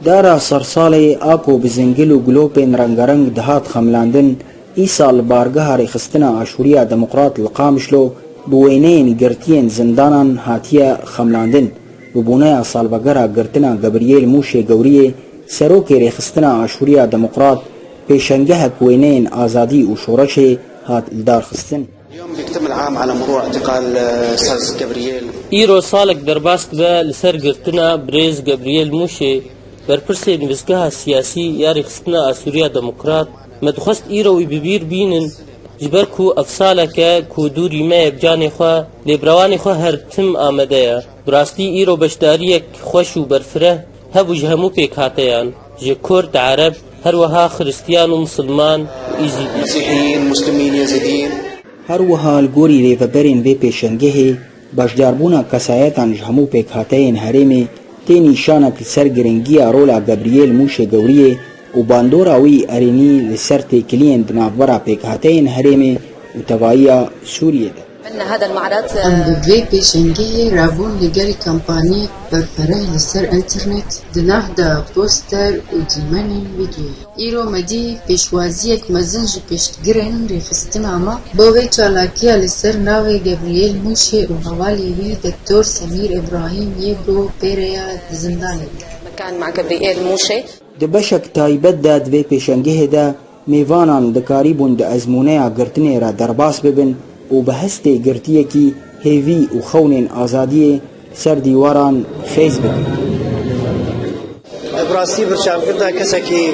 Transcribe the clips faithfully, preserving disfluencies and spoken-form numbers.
Dara sersalê a ku bi zingil û gulopên rengareng dihat xemlandin, îsal li bargeha rêxistina Aşûriya Demokrat li Qamişlo bi wêneyên girtiyên zindanan hatiye xemlandin. Bi boneya salvegera girtina Gebriyêl Mûşê Gewriyê, serokê rêxistina Aşûriya Demokrat, pêşengehek wêneyên azadî û şoreşê hat lidarxistin. اليوم بيتم العام على مرور اعتقال، آه، أستاذ جبريل. Îro salek derbas dibe li ser girtina birêz Gebriyêl Mûşê, berpirsê nivîsgeha siyasî ya Rêxistina Asûriya Demokrat. Me dixwest îro wî bi bîr bînin, ji ber ku ev salek e ku dûrî me ye bi canê xwe, lê birewanê xwe her tim amade ye. Bi rastî îro beşdariyek xweş û berfireh hebû ji hemû pêkhateyan, ji Kurd, Ereb, her wiha Xiristiyan û Misilman û Îzîdî. مسيحيين، مسلمين، يزيديين. Her wiha li gorî rêveberên vê pêşengehê, beşdarbûna kesayetan ji hemû pêkhateyên herêmê tê nîşanek li ser giringiya rola Gebriyêl Mûşê Gewriyê û bandora wî erênî li ser têkiliyên di navbera pêkhateyên herêmê û tevahiya Sûriyê de. عندنا هذا المعرض، Em bi vê pêşengehê rabûn li gel kampaniyek berfireh li ser înternet, di nav de poster û dîmenên vîdyoyê. Îro me dî pêşwaziyek mezin ji piştgirên rêxistina me bo vê çalakiya li ser navê Gebriyêl Mûşê û hevalê wî Doktor Semîr Îbrahîm yê ku pêre ya di zindanê de. كان مع جبريل موشي. Di beşek taybet de di vê pêşengehê de mêvanan dikarîbûn di ezmûneya girtinê re derbas bibin û bi hestê girtiyekî hêvî û xewnên azadiyê ser dîwaran xêz bikin. Bi rastî birçavgirina kesekî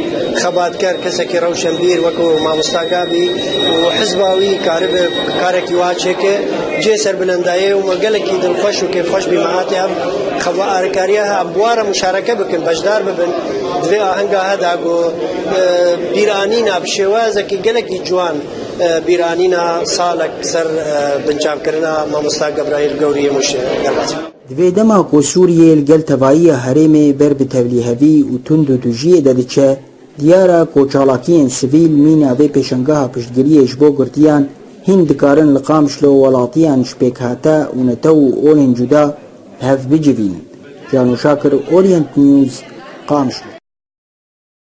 xebatker, kesekî rewşenbîr wekû mamosta Gabî û hizba wî karibe karekî wiha çêke, cihê serbilendayê û me gelekî dilxweş û kêfxweş bî me hate ev xeba-, alîkariya em bi wan re muşareke bikin, beşdar bibin di vê ahenga he de ku, e, bîranîna bi şêwazekî gelekî ciwan, e, bîranîna salek ser, e, binçavkirina mamosta Gebrayîl Gewriyê Mûşê derbas. Di vê dema ku Sûriyê li gel tevahiya herêmê ber bi tevlîhevî û tund û tujiyê de diçe, diyar e ku çalakiyên sivîl mîna vê pêşengeha piştgiriyê ji bo girtiyan hîn dikarin li Qamişlo welatiyan ji pêkhate û netew û olên cuda bi hev bicivînin. Cano Şakir, Orient News, Qamişlo.